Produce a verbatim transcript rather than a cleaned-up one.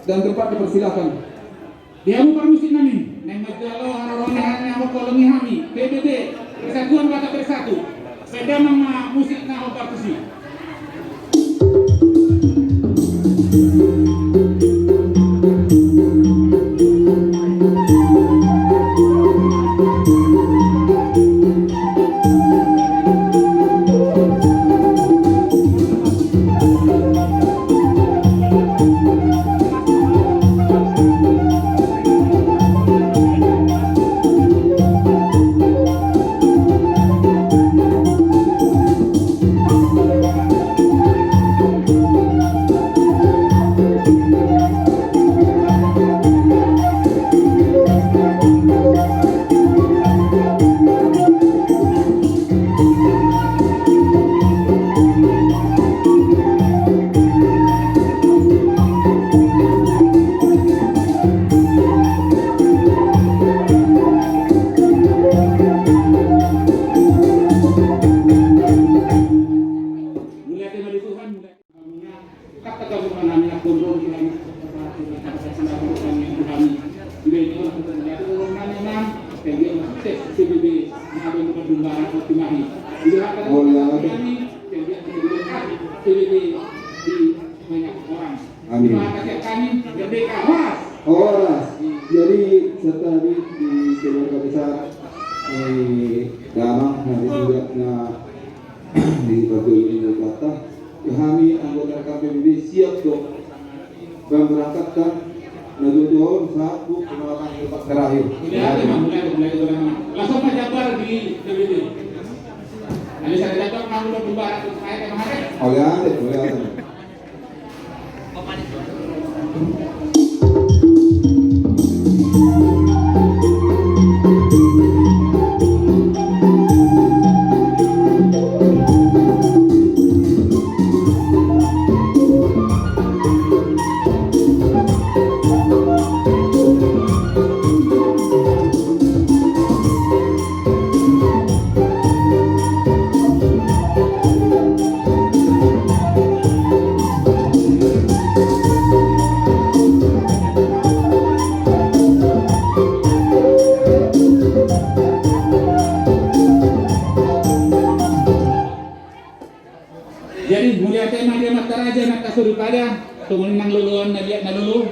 Dan tempat dipersilakan. Di hamu parmusik nami, naeng manjalo haroro ni hami, hamu holongi hami, P B B, Persatuan Batak Bersatu. Baen damang ma musik na hombar tusi. Amin. Horas. Jadi serta di, di keluarga besar, eh, damang na di sudah na di Batu Ini Kota. Ya, kami anggota R K P B B siap dong. Kami berangkatkan na dua tahun satu penolakan tempat terakhir. Mulai aja, Bang, mulai aja, mulai aja, mulai aja. Langsung Pak Jabar di P B B. Nanti saya Jabar, kamu mau bubar, saya akan menghargai. Mulai aja, mulai aja. Jadi, mauliate ma di amanta raja, amanta soripada, songon i nang loloan na liat na lolo.